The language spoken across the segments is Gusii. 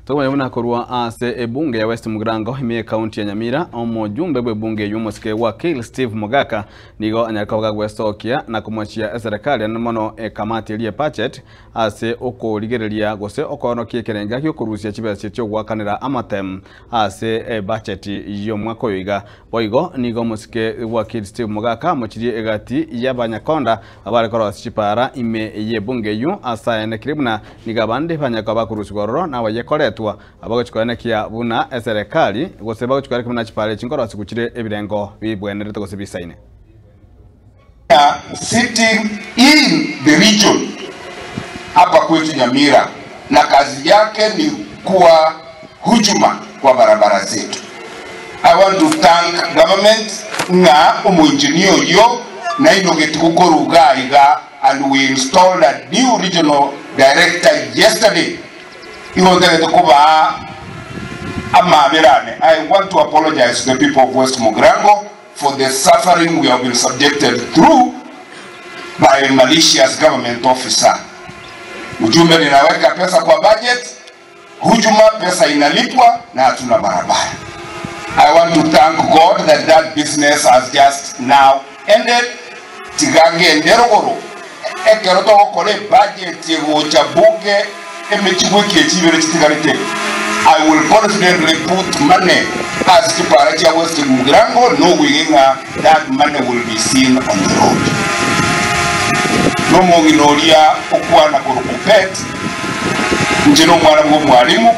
Tokomanya buna korwa ase ebunge ya West Mugirango ime y'ekaunti ya Nyamira, omojumbe bw'ebunge eyio omosike Wakil Steve Mogaka nigo anyare koba gagwesokia na komochia eserekari anene mono ekamati eria y'ebudget ase okorigereria gose okoorokia ekerenga giokorusia chibesa chiogoakanera amatemu ase ebudget y'omwaka oyo iga. Boigo nigo omosike Wakil Steve Mogaka amochirie egati y'abanyakonda abare korosia chipaara ime y'ebunge eyio ase aenekire buna nigo abande banyakwa bakorusigwa ororo nabayekoretwa abagochia koenekia buna eserekari gose bagochia koenekia buna chipaara echi nkorosigwa chire ebirengo bibwenerete gose bisaine. Sitting in the region hapa kwetu Nyamira na kazi yake ni kuwa hujuma kwa barabara zetu. I want to thank government ng'a omoengineer oyio nainogeti gokorwa iga iga and we installed a new regional director yesterday. Igo ntagete kobaa amabera ane. I want to apologize to the people of West Mugirango for the suffering we have been subjected through by a malicious government officer. Mjumbe ninaweka pesa kwa budget, hujuma pesa inalipwa na hatuna barabara. I want to thank God that that business has just now ended. Tiga ngende rogoro ekero togokora ebudget egocha bunge emechigwa ekie chibere chitigarete. I will confidently put money ase chipara chia West Mugirango nogwige ng'a that money will be seen on the road. Nomong'ina oria okwana korwa Kuppet, inche nomwana bwa omwalimu,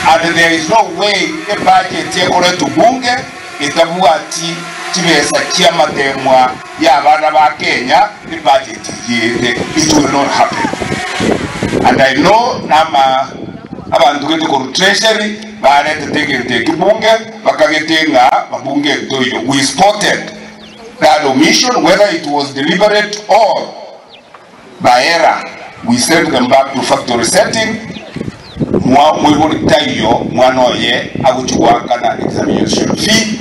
and there is no way ebudget ekoretwa bunge etabwati chibesa chi'amatemwa y'abana ba Kenya ebudget eyio ete. It will not happen. And I know nama abanto gete korwa Treasury baretete egento eki bunge bakagete ng'a babunge ntoiyo. We spotted that omission whether it was deliberate or by error. We sent them back to factory setting. Mwa moibori taiyo mwana oye agochia goakana examination fee.